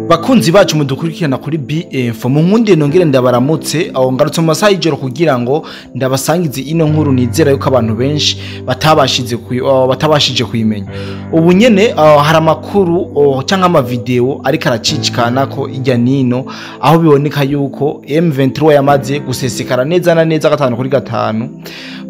Bakunzi bacu mudukurikirana kuri BF, mu nkundiye nongere ndabaramutse. Aho ngarutse mu masaha y'ijoro kugira ngo ndabasangize ino nkuru nizera yuko abantu benshi batabashije kuyimenya. Ubu nyene hari amakuru canke amavideo ariko aracicikana ko ijya nino, aho biboneka yuko M23 yamaze gusesekara neza na neza 5 kuri 5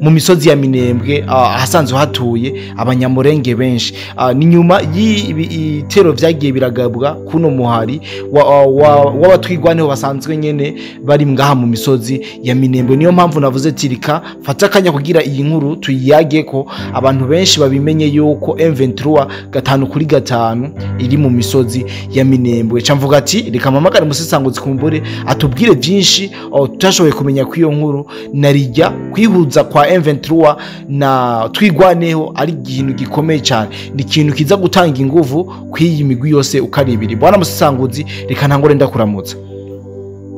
mu misozi ya Minembwe, ahasanzwe hatuye Abanyamurenge benshi. Ni nyuma y'ibitero vyagiye biragabwa kuno muhari w'abatwigwaneho basanzwe nyene bari ngaha mu misozi ya Minembwe. Niyo mpamvu navuze tirika fata akanya kugira iyi nkuru tuyiyage ko abantu benshi babimenye yuko M23 5 kuri 5 iri mu misozi ya Minembwe. Ca mvuga ati reka mpamagare umusesanguzi kumbure atubwire byinshi tutashoboye kumenya kw'iyo nkuru, narijya kwihuza kwa M23 na Twigwaneho ari ikintu gikomeye cyane, ni ikintu kiza gutanga inguvu kw'iyi migwi yose uko ari ibiri. Bwana musesanguzi, reka ntangore ndakuramutsa.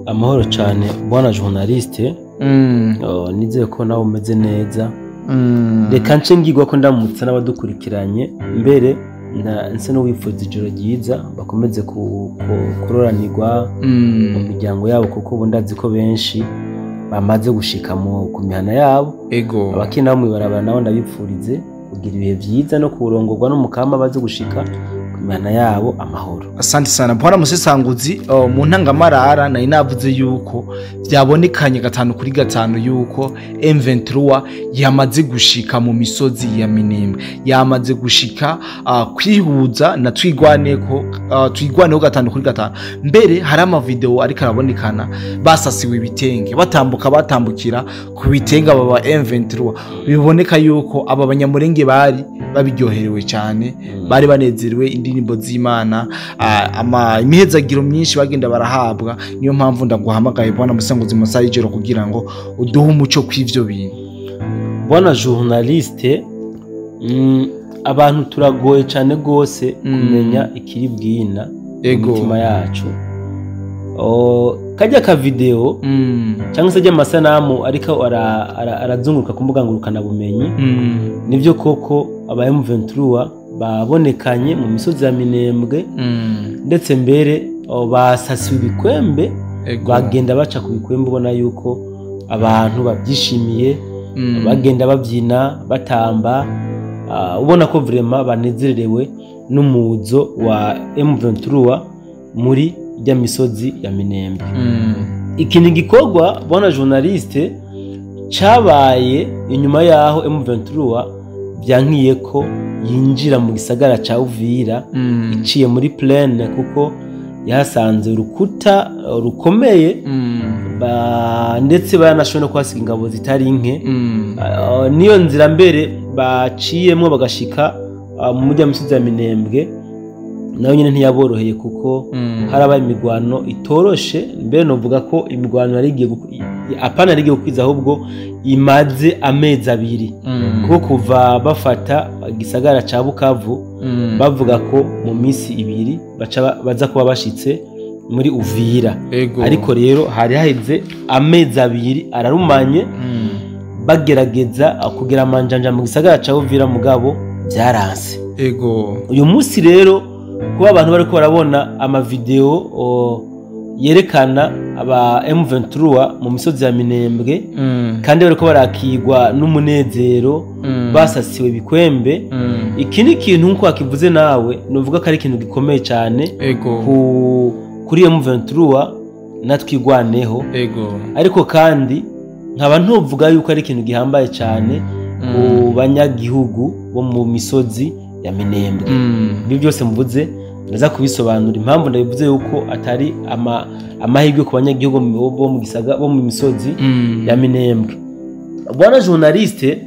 Amahoro cyane, bwana journaliste. Oh, nizeye ko nawe umeze neza. Reka nce ngirwa ko ndamutsa n'abadukurikiranye mbere nse n'uwifuza ijoro ryiza, bakomeze kuroranirwa mu miryango yabo, kuko ubu ndazi ko benshi bamaze gushika ku mihana yabo. Abakina bo mw'ibarabara nabo ndabipfurize kugira ibihe vyiza no kurongorwa n'umukama, baze gushika ku mihana yabo amahoro. Asante sana, bwana musesanguzi. Mu ntangamarara nari navuze yuko byabonekanye 5 kuri 5 yuko M23 yamaze gushika mu misozi ya Minembwe, yamaze gushika kwihuza na Twigwaneho 5 kuri 5. Mbere hari amavideo ariko arabonekana basasiwe ibitenge, batambuka, batambukira ku bitenge aba ba M23. Biboneka yuko aba Banyamurenge bari babiryoherewe cyane, bari banezerewe indirimbo z'Imana, imihezagiro myinshi bagenda barahabwa. Niyo mpamvu ndaguhamagaye, bwana musanguzi, mu masaha y'ijoro kugira ngo uduhe umuco kw'ivyo bintu. Bwana journaliste, abantu turagoye cyane rwose kumenya ikiri bwina mu mitima yacu. Kajya ka video cyangwa se amasanamu ariko arazunguruka ku mbuga ngurukanabumenyi, nibyo koko aba M23 babonekanye mu misozi ya Minembwe, ndetse mbere basasiwe ibikwembe, bagenda baca ku bikwembe, ubona yuko abantu babyishimiye, bagenda babyina, batamba, ubona ko vraiment banezerewe n'umuzo wa M23 muri rya misozi ya Minembwe. Ikintu gikorwa, bwana journaliste, cabaye inyuma yaho M23 byankiye ko yinjira mu gisagara ca Uvira iciye muri plaine, kuko yahasanze urukuta rukomeye, ndetse baranashoboye no kuhasiga ingabo zitari nke. Niyo nzira mbere baciyemwo bagashika mu mujyi wa misozi ya Minembwe, nayo nyine ntiyaboroheye kuko harabaye imigwano itoroshe. Mbere novuga ko imigwano yari igiye apana yari igiye gukwiza, ahubwo imaze amezi 2, kuko kuva bafata igisagara ca Bukavu bavuga ko mu minsi 2 baca baza kuba bashitse muri Uvira. Ariko rero hari haheze amezi 2 ararumanye bagerageza kugira amanjanja mu gisagara ca Uvira, mugabo byaranse. Uyu munsi rero kuba abantu bariko barabona amavideo yerekana aba M23 mu misozi ya Minembwe, kandi bariko barakigwa n'umunezero, basasiwe ibikwembe, iki ni ikintu, nk'uko wakivuze nawe, nuvuga ko ari ikintu gikomeye cyane kuri M23 natwigwaneho. Ariko kandi nkaba ntuvuga yuko ari ikintu gihambaye cyane ku banyagihugu bo mu misozi ya Minembwe. Ibi byose mvuze ndaza kubisobanura impamvu ndabivuze yuko atari amahirwe ku banyagihugu bo mu gisaga, bo mu misozi ya Minembwe. Bwana journaliste,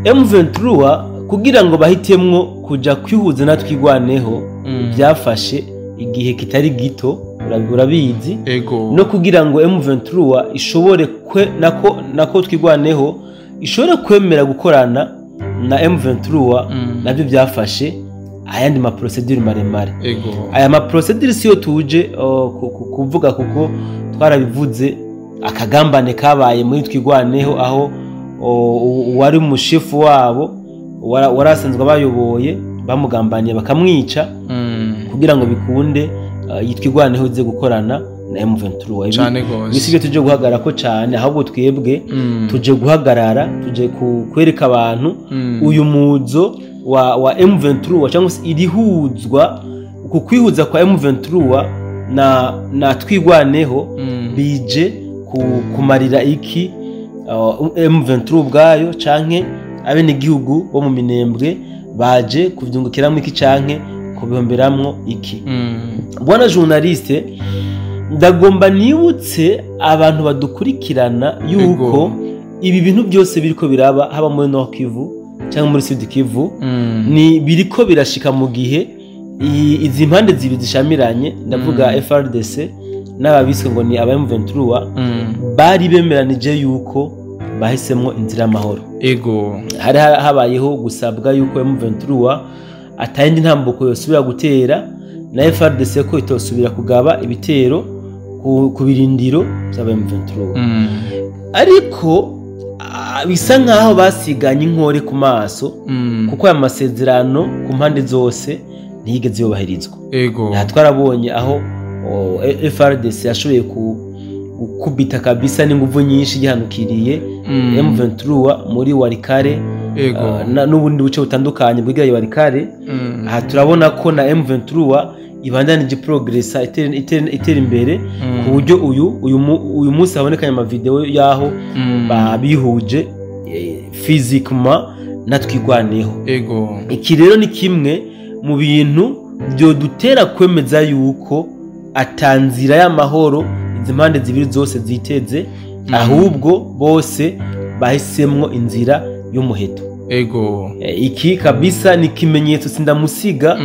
M23 kugira ngo bahitemwo kuja kwihuza na Twigwaneho byafashe igihe kitari gito, urabizi. No kugira ngo M23 ishobore kwe, nako Twigwaneho ishobore kwemera gukorana na M23, nabyo byafashe ayandi ma procédure maremare. Aya ma procédure siyo tuje kuvuga, kuko twarabivuze akagambane kabaye muri Twigwaneho, aho uwari umushefu wabo wari asanzwe abayoboye bamugambaniye bakamwica kugira ngo bikunde. yitwigwaneho ize gukorana na M23. Cane gose. Bisibye tuje guhagarara ko cane, ahubwo twebwe tuje guhagarara, tuje kwereka abantu uyu muzo wa M23 cyangwa se irihuzwa, uku kwihuza kwa M23 na twigwaneho bije kumarira iki M23 ubwayo canke abenegihugu bo mu Minembwe baje kuvyungukiramwo iki canke kubihomberamwo iki. Bwana journaliste, ndagomba nibutse abantu badukurikirana yuko ibi bintu byose biriko biraba haba muri Nord Kivu cyangwa muri Sud Kivu ni biriko birashika mu gihe izi mpande zibiri zishamiranye, ndavuga FRDC n'ababiswe ngo ni aba M23, bari bemeranije yuko bahisemwo inzira y'amahoro. Ego. Hari habayeho gusabwa yuko M23 atayindi ntambuko yosubira gutera na FRDC ko itosubira kugaba ibitero ku birindiro by'aba M23. Ariko bisa nkaho basiganye inkore ku maso, kuko aya masezerano ku mpande zose ntiyigeze yubahirizwa. Ego. Twarabonye aho FRDC yashoboye gukubita kabisa n'inguvu nyinshi gihanukiriye M23 muri Walikale n'ubundi buce butandukanye bwigiraye Walikale. Aha turabona ko na M23 ibandanije progressa itera imbere ku buryo uyu munsi habonekanye ama video yaho babihuje physiquement na twigwaneho. Ego. Iki rero ni kimwe mu bintu byo dutera kwemeza yuko atanzira y'amahoro izi mpande zibiri zose ziteze, ahubwo bose bahisemwo inzira y'umuheto. Ego. Iki kabisa ni kimenyetso sindamusiga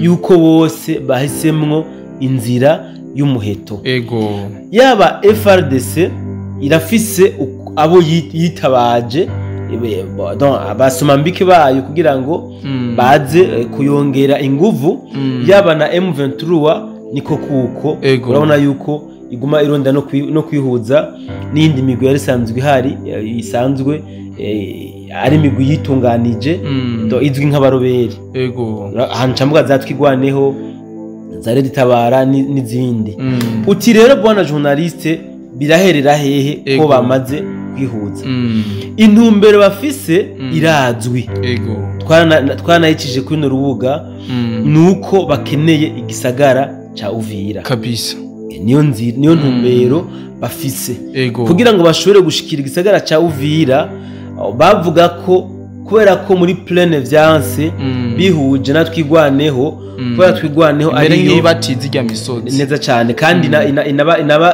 yuko bose bahisemwo inzira y'umuheto. Ego. Yaba FRDC irafise abo yitabaje, abasomambike bayo kugira ngo baze kuyongera inguvu, yaba na M23 niko kuko urabona yuko iguma ironda no kwihuza n'indi migwi yari isanzwe ihari, isanzwe ari imigwi yitunganije izwi nk'abaroberi. Ego. Ahantu cambuga zatwigwaneho za Red Tabara n'izindi. Uti rero bwana journaliste, biraherera hehe ko bamaze kwihuza? Intumbero bafise irazwi. Ego. Twanayikije kuri no rubuga, nuko bakeneye igisagara ca Uvira. Kabisa. Niyo nzira, niyo ntumbero bafise. Ego. Kugira ngo bashobore gushikira igisagara ca Uvira, bavuga ko kubera ko muri pleine vyanse bihuje na twigwaneho, kubera twigwaneho ari yo batizi rya misozi neza cyane, kandi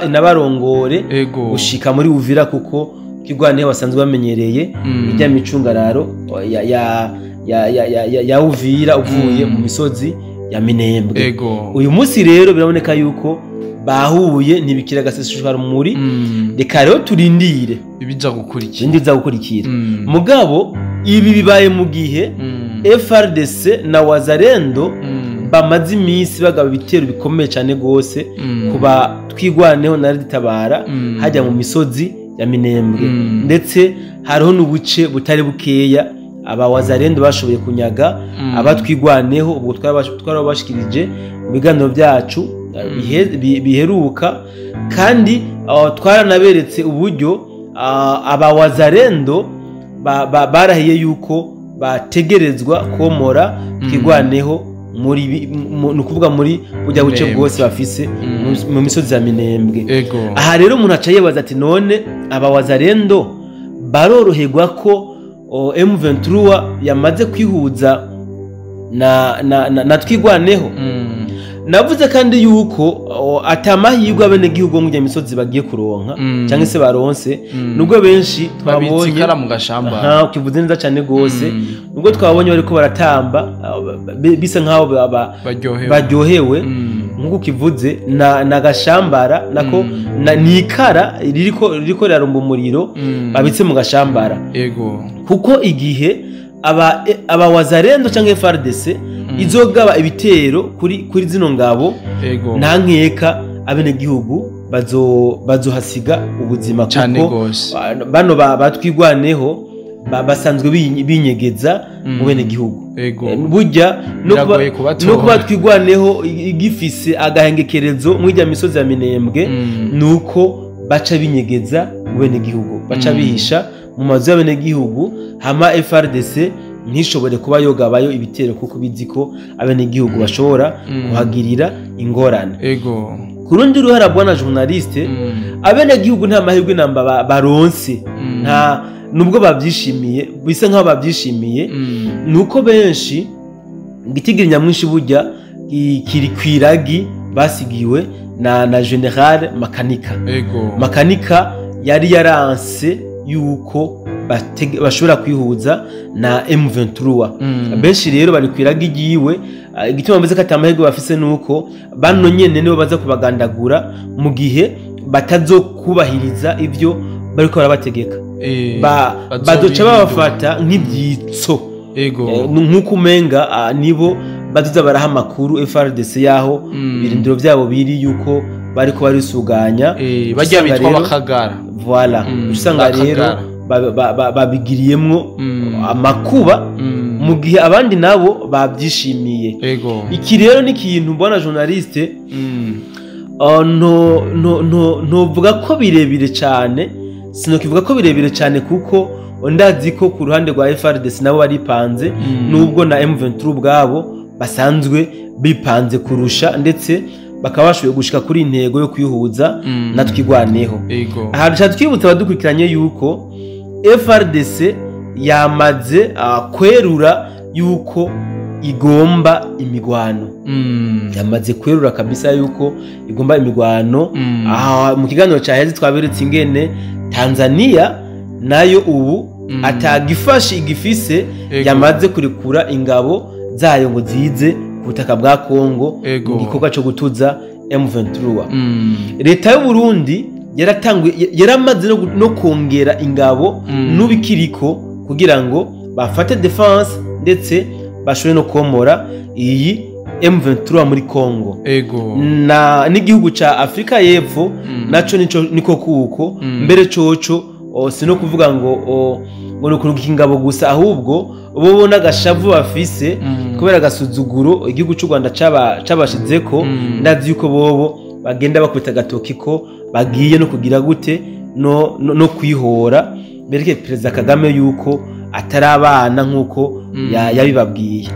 inabarongore gushika muri Uvira, kuko twigwaneho basanzwe bamenyereye ijya micungararo ya Uvira uvuye mu misozi ya Minembwe. Ego. Uyu munsi rero biraboneka yuko bahuye ntibikira gaseseshwa muri reka rero turindire ibija gukurikira, ibindi gukurikira. Mugabo ibi bibaye mu gihe FRDC na Wazalendo bamaze iminsi bagaba ibitero bikomeye cyane gose kuba twigwaneho na Red Tabara hajya mu misozi ya Minembwe, ndetse hariho n'ubuce butari bukeya aba Wazalendo bashoboye kunyaga abatwigwaneho. Ubwo twarabashikirije mu biganiro byacu biheruka, kandi twaranaberetse uburyo aba Wazalendo barahiye yuko bategerezwa komora twigwaneho muri nukuvuga muri bujya buce bwose bafise mu misozi ya Minembwe. Aha rero umuntu aca yibaza ati none aba Wazalendo baroroherwa ko M23 yamaze kwihuza na twigwaneho? Navuze kandi yuko atamahirwe abenegihugu mu misozi bagiye kuronka cyangwa se baronse, nubwo benshi twabonye ikara mu gashamba, ukivuze neza cyane gose, nubwo twabonye bariko baratamba bisa nkaho baryohewe nkuko kivuze na gashambara nako nikara ririko rirarumba umuriro babitse mu gashambara. Ego. Kuko igihe aba Wazalendo cyangwa FRDC izogaba ibitero kuri zino ngabo, nta nkeka abenegihugu bazohasiga ubuzima, kuko bano batwigwaneho basanzwe binyegeza mu bene gihugu. Burya no kuba Twigwaneho igifise agahengekerezo mw'ijya misozi ya Minembwe, nuko baca binyegeza mu bene gihugu, baca bihisha mu mazu y'abene gihugu, hama FARDC ntishobore kuba yogabayo ibitero kuko bizi ko abene gihugu bashobora kuhagirira ingorane. Ku rundi ruhara bwana journaliste, abene gihugu nta mahirwe namba baronse, nta nubwo babyishimiye, bisa nkaho babyishimiye, nuko benshi igitigiri nyamwinshi burya kiri kwiragi basigiwe na General Makanika. Makanika yari yaranse yuko bashobora kwihuza na M23. Benshi rero bari kwiragi igiwe. Igituma bameze ko atamahirwe bafise nuko bano nyene nibo baza kubagandagura mu gihe batazokubahiriza ivyo bariko barabategeka. Bazoca babafata nk'ibyitso, nkuko umenga nibo bazoza baraha amakuru FARDC yaho ibirindiro byabo biri yuko bariko barisuganya, bajya bitwa bakagara. Voilà, usanga rero babigiriyemwo amakuba mu gihe abandi nabo babyishimiye. Iki rero ni ikintu mbona journaliste, no vuga ko birebire cyane, sinokivuga ko birebire cyane kuko ndazi ko ku ruhande rwa FARDC nabo baripanze, nubwo na M23 ubwabo basanzwe bipanze kurusha, ndetse bakaba bashoboye gushika kuri intego yo kwihuza na Twigwaneho. Aha dushaka twibutsa abadukurikiranye yuko FARDC yamaze kwerura yuko igomba imigwano. Yamaze kwerura kabisa yuko igomba imigwano. Aha mu kiganiro cyaheze twaberetse ingene Tanzania nayo ubu atagifashe igifise, yamaze kurekura ingabo zayo ngo zize ku butaka bwa Kongo mu gikorwa cyo gutuza M23. Leta y'u Burundi yaratanguye, yaramaze no kongera ingabo n'ubikiriko kugira ngo bafate defense ndetse bashobore no komora iyi M23 muri Kongo. Na n'igihugu ca Afrika y'Epfo naco nico niko kuko mbere coco sino kuvuga ngo ngo nukurungika ingabo gusa, ahubwo bo n'agashavu bafise kubera agasuzuguro igihugu cy'u Rwanda cabashizeko, ndazi yuko bobo bagenda bakubita agatoki ko bagiye no kugira gute no kwihora, bereke Perezida Kagame yuko atari abana nkuko yabibabwiye.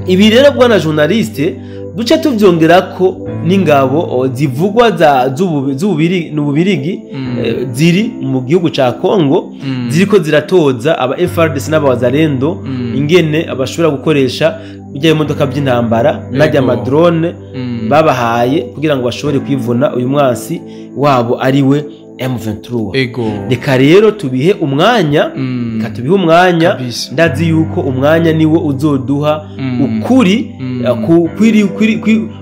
Ibi rero bwana journaliste duce tuvyongera ko n'ingabo zivugwa za z'Ububirigi ziri mu gihugu ca Kongo, ziriko ziratoza aba FARDC n'abawazalendo ingene abashobora gukoresha bijya imodoka by'intambara najya amadrone babahaye kugira ngo bashobore kwivuna uyu mwansi wabo ariwe M23. Reka rero tubihe umwanya, reka tubihe umwanya, ndazi yuko umwanya niwo uzoduha ukuri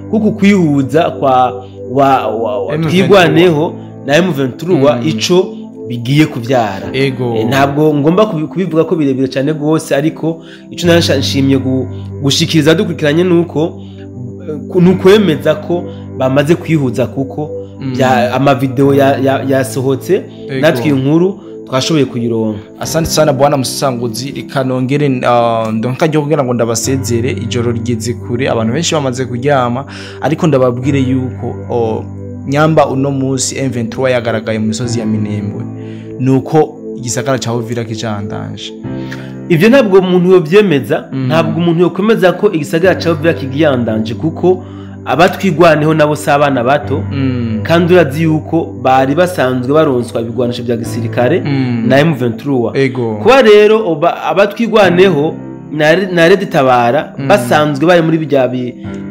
kuko kwihuza kwa Twigwaneho na M23 ico bigiye kuvyara. Ntabwo ngomba kubivuga ko birebire cyane gose, ariko ico nshimye gushikiriza dukurikiranye nuko nukwemeza ko bamaze kwihuza, kuko amavideo yasohotse natwe inkuru twashoboye kuyironka. Asante sana bwana Musanguzi, reka nongere ndonka ryo kugira ngo ndabasezere, ijoro rigeze kure, abantu benshi bamaze kuryama, ariko ndababwire yuko nyamba uno munsi M23 yagaragaye mu misozi ya Minembwe nuko igisagara ca Uvira kijandanje. Ivyo ntabwo umuntu yovyemeza, ntabwo umuntu yokwemeza ko igisagara ca Uvira kigiyandanje, kuko abatwigwaneho nabo si abana bato, kandi urazi yuko bari basanzwe baronswa ibigwanisho bya gisirikare na M23. Kuba rero abatwigwaneho na Red Tabara basanzwe bari muri bijya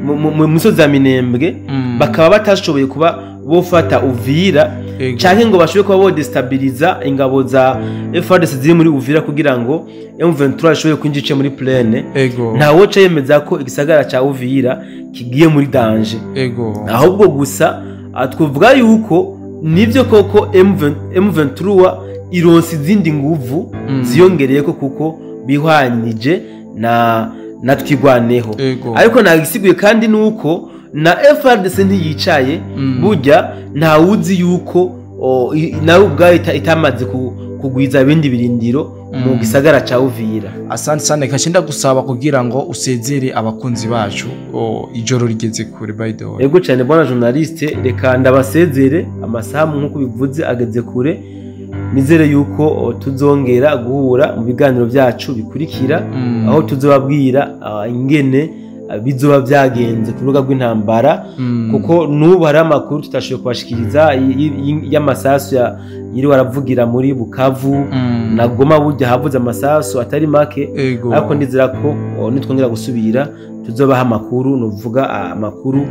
mu misozi ya Minembwe, bakaba batashoboye kuba bofata Uvira canke ngo bashobore kuba bodestabiliza ingabo za FARDC ziri muri Uvira kugira ngo M23 ishobore kwinjira muri plaine. Nta woca yemeza ko igisagara ca Uvira kigiye muri danger. Ahubwo gusa twovuga yuko nivyo koko M23 ironse izindi nguvu ziyongereye ko kuko bihwanije na Twigwaneho. Ariko nagisiguye kandi nuko na FARDC ntiyicaye, burya nta wuzi yuko nawe ubwayo itamaze kugwiza ibindi birindiro Mu gisagara ca Uvira. Asante sana. Reka ndagusaba kugira ngo usezere abakunzi bacu. Ijoro rigeze kure, by the way. Ego cyane, bwana journaliste, reka ndabasezere. Amasaha nk'uko bivuze ageze kure. Nizere yuko tuzongera guhura mu biganiro byacu bikurikira, aho tuzobabwira ingene bizoba byagenze ku rubuga rw'intambara, kuko n'ubu hari amakuru tutashoboye kubashikiriza y'amasasu yiriwe aravugira muri Bukavu na Goma. Burya havuze amasasu atari make, ariko ndizera ko nitwongera gusubira tuzobaha amakuru, nuvuga amakuru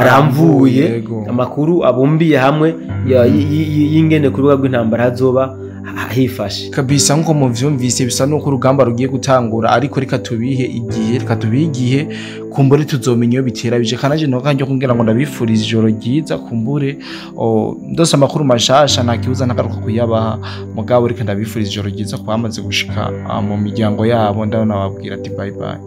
aramvuye, amakuru abumbiye hamwe y'ingene ku rubuga rw'intambara hazoba hifashe. Kabisa, nkuko muvyumvise, bisa nuko urugamba rugiye gutangura, ariko reka tubihe igihe, reka tubihe igihe, kumbure tuzomenya iyo bitera bije. Kanaje no kanjye kumbwira ngo ndabifuriza ijoro ryiza. Kumbure ndose amakuru mashasha, nta kibuza ntagaruka kuyabaha. Mugabo reka ndabifuriza ijoro ryiza ku bamaze gushika mu miryango yabo. Ndabona babwira ati bye bye.